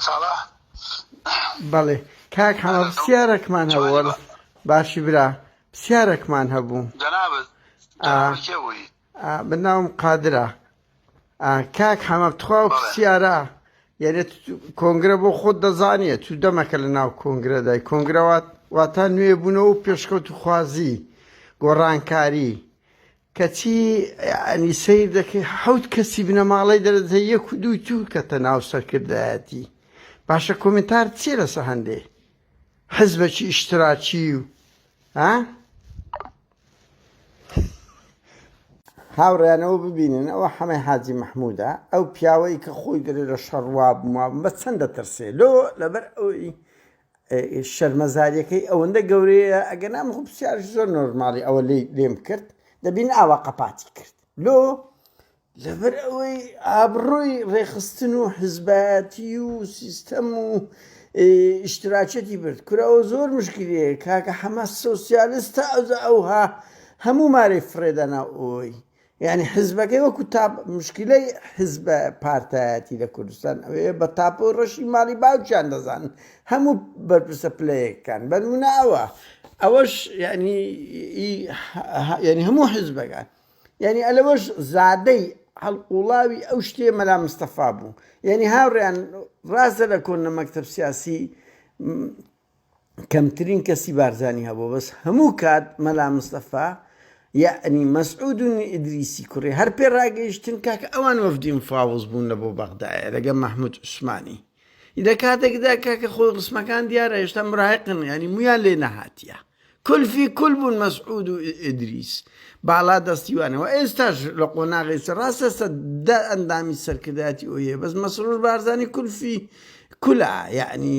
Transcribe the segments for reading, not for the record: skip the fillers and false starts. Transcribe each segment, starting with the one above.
ساڵح. بەڵێ کاک حەمە پرسیارەکمان هەبوو باشی برا پرسیارەکمان هەبوو. جەنابت جەنابت کێ بووی؟ من ناوم قادرە. کاک حەمە تخوا و پرسیارە یعنی کۆنگرە بۆ خۆت دەزانیە تو دەمەکە لە ناو کۆنگرەدای کۆنگرە واتا نوێ بوونەوە و پێشکەوت و خوازی گۆڕانکاری کەچی یانی سەیر دەکەی حەوت کەسی بنەماڵەی دەرەجە یەک و دووی تورکەتە ناو سەرکردایەتی باشە کۆمنتار چیە لەسە هەندێ حزبەکی ئیشتراکی و ها هاوڕیانەوە ببینن ئەوە حەمەی حاجی مححمودە ئەو پیاوەی کە خۆی دەرێ لە شەڕوا بووە بە چەند دەترسێ لۆ لەبەر ئەوەی شەرمەزاریەکەی ئەوەندە گەورەیە ئەگەنا من خۆ پرسیارش زۆر نۆرماڵی ئەوە لێم کرد دەبین ئاوا قەپاتی کرد لۆ لەبەر ئەوەی ئابڕۆی ڕێخستن و حزبایەتی و سیستەم و ئیشتراکیەتی برد کورە ئەوە زۆر مشکلەیە کاکە حەمە سۆسیالستە ئەوجا ئەوها هەموو مارەی فڕێدا ناو ئەوەی یانی حزبەکەی وەکو تاپ مشکلەی حزب پارتایەتی لە کوردستان ئەوەیە بە تاپۆی ڕەشی ماڵی باوکیان دەزانن هەموو بەرپرسە پلەیەکان بەنمونە ئەوە ئەوەش یعنی یعنی هەموو حزبەکان یعنی ئەلەوەش زادەی هەڵقوڵاوی ئەو شتێ مەلا مستەفا بوو یعنی هاوڕیان ڕاستە لە کۆن لە مەکتەب سیاسی کەمترین کەسی بارزانی هەبوو بەس هەموو کات مەلا مستەفا یەعنی مەسعود و ئیدریسی کوڕی هەر پێ ڕاگەیشتن کاکە ئەوان وەفدی مفاوض بوون لە بۆ بەغدایە لەگە مەحمود عوسمانی لە کاتێکدا کاکە خۆی ڕسمەکان دیارە هێشتا مراهقن ینی مویان لێ نەهاتیە کولفی کول بوون مەسعود و ئیدریس باڵا دەستی وانەوە ئێستاش لە قۆناغی ڕاستە سە دە ئەندامی سەرکردایەتی ئەویە بەس مەسرور بارزانی کولفی کولە یعنی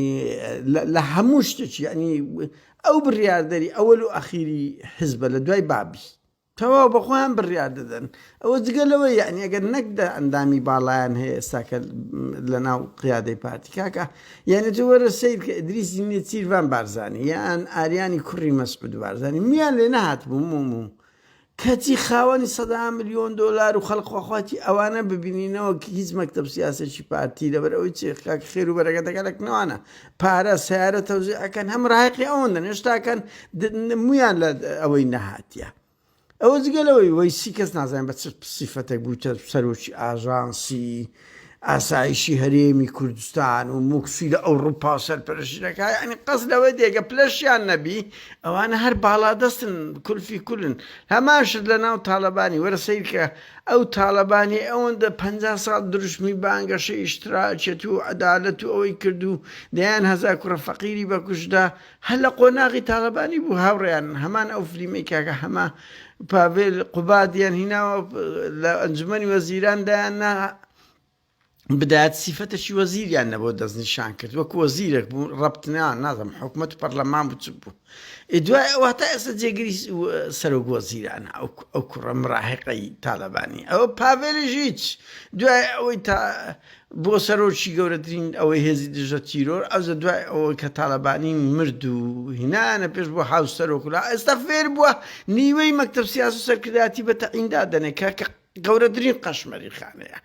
لە هەموو شتێکی یعنی ئەو بڕیاردەری ئەوەل و ئەخیری حزبە لە دوای بابی تەواو بە خۆیان بڕیار دەدەن ئەوە جگە لەوەی یعنی ئەگەر نەک دە ئەندامی باڵایان هەیە ئێستا کە لە ناو قیادەی پارتی کاکە یعنی تۆ وەرە سەیر کە ئیدریسی نێچیرڤان بارزانی یان ئاریانی کوڕی مەسعود بارزانی میان لێ نەهاتبوو مومو کەچی خاوەنی سەدان ملیۆن دۆلار و خەڵک خواخواتی ئەوانە ببینینەوە کە هیچ مەکتەب سیاسێکی پارتی لەبەر ئەوەی چی کاک خێر و بەرەکەتەکە لە کنەوانە پارە سیارە تەوزیع ئەکەن هەم ڕایقی ئەوەندەن هێشتاکەن مویان لە ئەوەی نەهاتیە ئەوە جگە لەوەی وەیسی کەس نازانێت بە چ سیفەتێک بوویتە سەرۆکی ئاژانسی ئاسایشی هەرێمی کوردستان و موکسی لە ئەوڕوپا سەرپەرشتی دەکا یعنی قەز لەوە دێگە پلەشیان نەبی ئەوانە هەر باڵادەستن کولفی کولن هەمان شت لە ناو تاالبانی وەرە سەیرکە ئەو تاالبانی ئەوەندە پ ساڵ دروشمی بانگەشە ئیشتراکیەت و عەدالەت و ئەوەی کرد و دەیان هەزار کوڕە فەقیری بەکوشدا هەر لە قۆناغی تاڵەبانی بوو هاوڕێیان هەمان ئەو فلیمەی کاکە حەمە پاڤێل قوبادیان هیناوە لە ئەنجومەنی وەزیران دایان نا بدایەت سیفەتەکی وەزیریان نەبۆ دەستنیشان کرد وەکو وەزیرێک بوو ڕەبتنا نازم حکومەت و پەرلەمان بوو چ بوو دوای ئەوە تا ئێستا جێگری سەرۆک وەزیرانە ئەو کوڕە مراهقەی تاالبانی ئەوە پاڤێلیش هیچ دوای ئەوەی تا بۆ سەرۆکی گەورەترین ئەوەی هێزی دژە تیرۆر ئەوجە دوای ئەوەی کە تاڵەبانی مرد و هینایانە پێش بۆ هاوسەرۆک و ئێستا فێر بووە نیوەی مەکتەب سیاسی و سەرکردایەتی بە تەعین دادەنێ کە کە گەورەترین قەشمەری خانەیە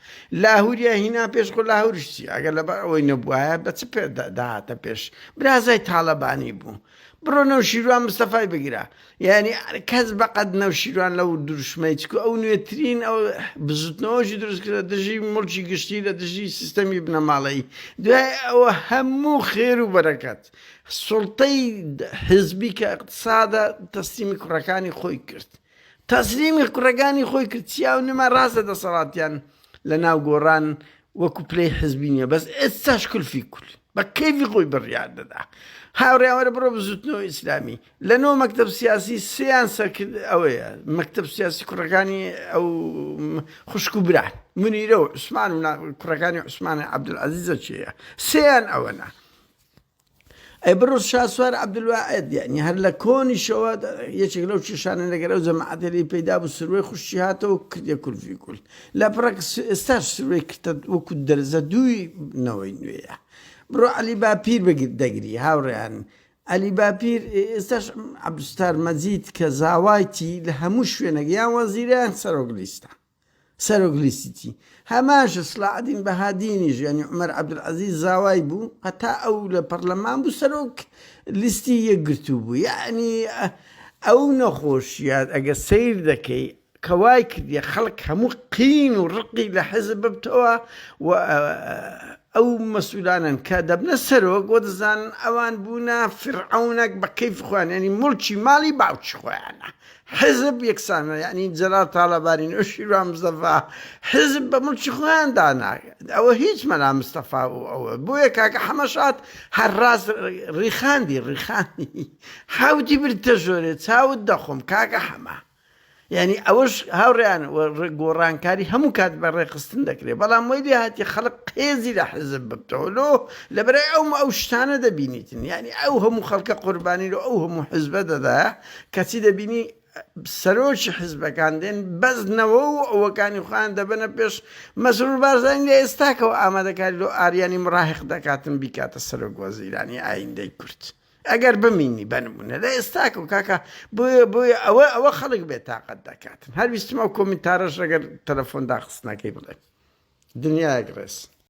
لاهوریا هینا پێش خۆ لاهورش چی ئەگەر لەبەر ئەوەی نەبوایە بە چ پێ داهاتە پێش برازای تاڵەبانی بوو بڕۆ نەوشیروان مستەفای بگرە یعنی کەس بەقەد نەوشیروان لەو دروشمەی چکو ئەو نوێترین ئەو بزوتنەوەشی دروست کرد لە دژی موڵکی گشتی لە دژی سیستەمی بنەماڵەیی دوای ئەوە هەموو خێر و بەرەکەت سوڵتەی حزبی کە اقتصادە تەسلیمی کوڕەکانی خۆی کرد تەسلیمی کوڕەکانی خۆی کرد چیا و نما ڕاستە دەسەڵاتیان لە ناو گۆڕان وەکو پلەی حزبی نییە بەس ئێستاش کولفی کول بە کەیفی خۆی بڕیار دەدا هاوڕێیان وەرە بڕۆ بزوتنەوەی ئیسلامی لە نۆ مەکتەب سیاسی سێیان سەرکرد ئەوەیە مەکتەب سیاسی کوڕەکانی ئەو خوشک و بران منیرە و عوسمان و کوڕەکانی عوسمانی عەبدولعەزیزە چێە سێیان ئەوەنە ئەی بڕۆ شاسوار عەبدولواحید یعنی هەر لە کۆنیشەوە یەکێک لەو کێشانە لەگەر ئەو جەماعەتە لێی پەیدا بوو سروەی خوشکی هاتەوە کردیە کولفی کول لە پڕەک ئێستاش سروەی کردە وەکو دەرزە دووی نەوەی نوێیە بڕۆ عەلی باپیر بگیر دەگری هاوڕێیان عەلی باپیر ئێستاش عەبدولستار مەجید کە زاوایتی لە هەموو شوێنێک یان وەزیرە یان سەرۆک لیستە. سەرۆک لیستی هەمان شت سڵاحەدین بەهادینیش یانی عومەر عەبدولعەزیز زاوای بوو هەتا ئەو لە پەرلەمان بوو سەرۆک لیستی یەکگرتوو بوو یعنی ئەو نەخۆشیە ئەگە سەیر دەکەی کە وای کردیە خەڵک هەموو قین و ڕقی لە حزب ببتەوە و ئەو مەسئولانەن کە دەبنە سەرۆک وە دەزانن ئەوان بوونە فرعەونەک بە کەیف خۆیان یعنی موڵکی ماڵی باوکی خۆیانە حزب یەکسانە یعنی جەلال تاڵەبانی نەوشیروان مستەفا حزب بە موڵکی خۆیان دانا ئەوە هیچ مەلا مستەفا و ئەوە بۆیە کاکە حەمەشاد هەر ڕاست ڕیخاندی ڕیخاندی حەوتی بردتە ژۆرێ چاوت دەخۆم کاکە حەمە یانی ئەوەش هاوڕێیان گۆڕانکاری هەموو کات بە ڕێکخستن دەکرێت بەڵام وەی لێ هاتی خەڵک قێزی لە حزب ببتەوە لۆ لەبەرای ئەو ئەو شتانە دەبینیتن یانی ئەو هەموو خەڵکە قوربانی لۆ ئەو هەموو حزبە دەدایە کەچی دەبینی سەرۆکی حزبەکان دێن بەزنەوە و ئەوەکانی خۆیان دەبەنە پێش مەسرور بارزانی لە ئێستاکەوە ئامادەکاری لۆ ئاریانی مراهق دەکاتن بیکاتە سەرۆک وەزیرانی ئایندەی کورد. ئەگەر بمینی بە نمونە لە ئێستاکە و کاکە بۆیە بۆیە ئەوە ئەوە خەڵک بێ تاقەت دەکاتن هەر ویستم ئەو کۆمنتارەش ئەگەر تەلەفۆن داخستنەکەی بڵێم دنیایەک ڕێز.